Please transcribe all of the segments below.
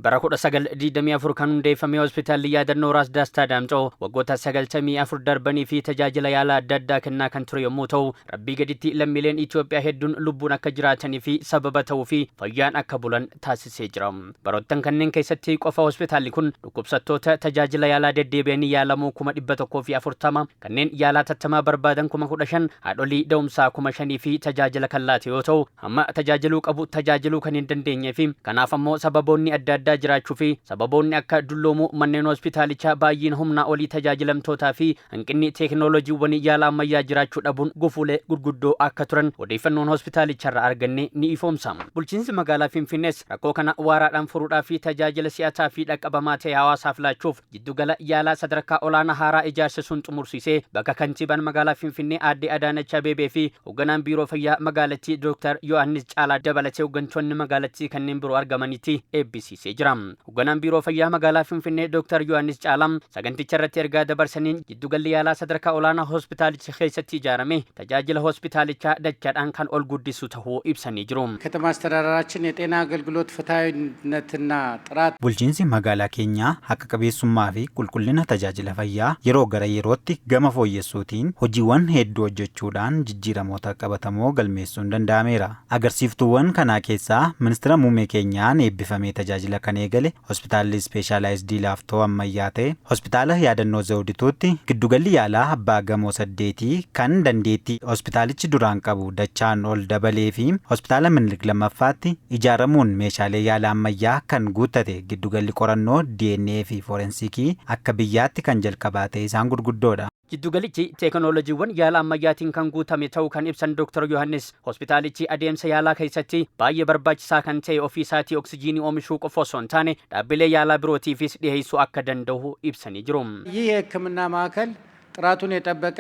Bara 1924 kan hundeeffame hospitaalli yaadannoo Raas Daastaa Daamxoo waggoota 94 darbanii fi tajaajila yaalaa adda addaa kennaa kan ture yommuu ta'u, Rabbii gaditti lammiileen Itoophiyaa hedduun lubbuun akka jiraatanii fi sababa ta'uu fi fayyaan akka bulan taasisee jira. Baroottan kanneen keessatti qofa hospitaalli kun dhukkubsattoota tajaajila yaalaa deddeebi'anii yaalamuu 140,000, kanneen yaalaa hatattamaa barbaadan 15,000, haadholii da'umsaa 5,000 fi tajaajila kan laate yoo ta'u, hamma tajaajiluu qabu tajaajiluu kan hin dandeenyee fi kanaaf ammoo sababoonni adda addaa jiraachuu fi sababoonni akka dulloomuu manneen hospitaalichaa, baay'ina humnaa olii tajaajilamtootaa fi hanqinni teeknooloojiiwwan yaala ammayyaa jiraachuu dhabuun gufuulee gurguddoo akka turan odeeffannoon hospitaalicharraa arganne ni ifoomsa. Bulchiinsi magaalaa Finfinnees rakkoo kana waaraadhaan furuudhaa fi tajaajila si'ataa fi dhaqqabamaa ta'e hawaasaaf laachuuf jiddugala yaalaa sadarkaa olaanaa haaraa ijaarsisuun xumursiisee bakka kantiibaan magaalaa Finfinnee Aadde Adaanach Abeebee fi hoogganaan biiroo fayyaa magaalattii Dooktar Yohaannis Caalaa dabalatee hooggantoonni magaalattii kanneen biroo argamanitti eebbisiisee jira. Hoogganaan biiroo fayyaa magaalaa Finfinnee Dooktar Yohaannis Caalaa saganticha irratti ergaa dabarsaniin, jiddugalli yaalaa sadarkaa olaanaa hospitaalicha keessatti ijaarame tajaajila hospitaalichaa dachaadhaan kan ol guddisu ta'uu ibsanii jiru. ከተማ አስተዳደራችን የጤና አገልግሎት ፍትሐዊነትና ጥራት Bulchiinsi magaalaa keenyaa haqa qabeessummaa fi qulqullina tajaajila fayyaa yeroo gara yerootti gama fooyyessuutiin hojiiwwan hedduu hojjechuudhaan jijjiiramoota qabatamoo galmeessuun danda'ameera. Agarsiiftuuwwan kanaa keessaa ministeera muummee keenyaan eebbifamee tajaajila kan eegale hospitaalli ispeeshaalaayizidii Laaftoo ammayyaa ta'e hospitaala yaadannoo Zawudituutti giddugalli yaalaa abbaa gamoo saddeetii kan dandeettii hospitaalichi duraan qabu dachaan ol dabalee fi hospitaala Minilik lammaffaatti ijaaramuun meeshaalee yaala ammayyaa kan guuttate giddugalli qorannoo DNA fi forensikii akka biyyaatti kan jalqabaa ta'e isaan gurguddoodha. Jiddugalichi teeknooloojiiwwan yaala ammayyaatiin kan guutame ta'uu kan ibsan Dr. Yohaannis, hospitaalichi adeemsa yaalaa keessatti baay'ee barbaachisaa kan ta'e ofii isaatii oksijiinii oomishuu qofa osoo hin taane dhaabbilee yaalaa birootiifis dhiyeessuu akka danda'u ibsanii jiru. ይህ የሕክምና ማዕከል ጥራቱን የጠበቀ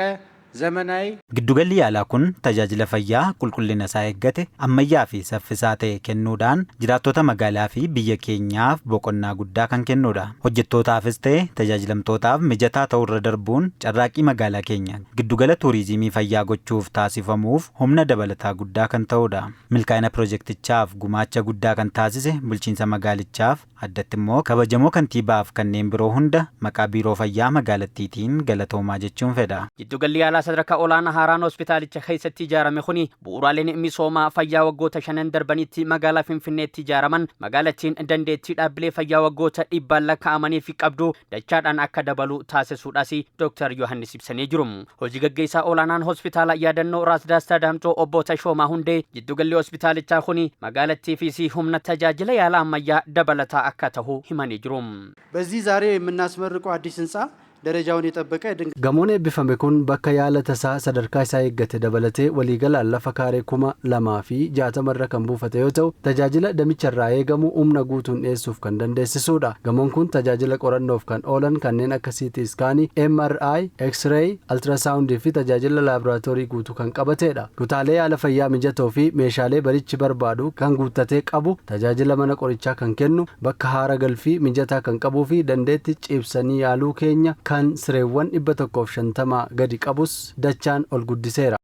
ዘመናዊ Giddugalli yaalaa kun tajaajila fayyaa qulqullina isaa eeggate, ammayyaa fi saffisaa ta'e kennuudhaan jiraattota magaalaa fi biyya keenyaaf boqonnaa guddaa kan kennudha. Hojjettootaafis ta'e tajaajilamtootaaf mijataa ta'urra darbuun carraaqqii magaalaa keenya giddugala tuuriizimii fayyaa gochuuf taasifamuuf humna dabalataa guddaa kan ta'udha. Milkaa'ina pirojektichaaf gumaacha guddaa kan taasise bulchiinsa magaalichaaf, addatti immoo kabajamoo kantiibaaf kanneen biroo hunda maqaa biiroo fayyaa magaalattiitiin galatoomaa jechuun fedha. Jiddugalli yaalaa sadarkaa olaanaa haaraan hospitaalicha keessatti ijaarame kuni bu'uuraaleen misoomaa fayyaa waggoota 5 darbanitti magaalaa Finfinneetti ijaaraman magaalattiin dandeettii dhaabbilee fayyaa waggoota dhibbaan lakkaa'amanii fi qabdu dachaadhaan akka dabalu taasisuudhaas Dr. Yohaannis ibsanii jiru. Hojii gaggeessaa olaanaan hospitaala yaadannoo Raas Daastaa Daamxoo obbo Tashoomaa Hundee jiddugalli hospitaalichaa kuni magaalattiifis humna tajaajila yaala ammayyaa dabalataa akka ta'u himanii jiru. በዚህ ዛሬ የምናስመርቀው አዲስ ህንፃ ደረጃውን የጠበቀ ድንቅ Gamoon eebbifame kun bakka yaala tasaa sadarkaa isaa eeggate dabalatee waliigalaan lafa kaaree 2060 irra kan buufate yoo ta'u, tajaajila damicharraa eegamu humna guutuun dhiyeessuuf kan dandeessisudha. Gamoon kun tajaajila qorannoof kan oolan kanneen akka CT scan, MRI, X-ray, ultrasound fi tajaajila laaboraatoorii guutuu kan qabatedha. Kutaalee yaala fayyaa mijatoo fi meeshaalee barichi barbaadu kan guuttatee qabu, tajaajila mana qorichaa kan kennu, bakka haara galfii mijataa kan qabuu fi dandeetti ciibsanii yaaluu keenya kan sireewwan 150 gadi qabus dachaan ol guddiseera.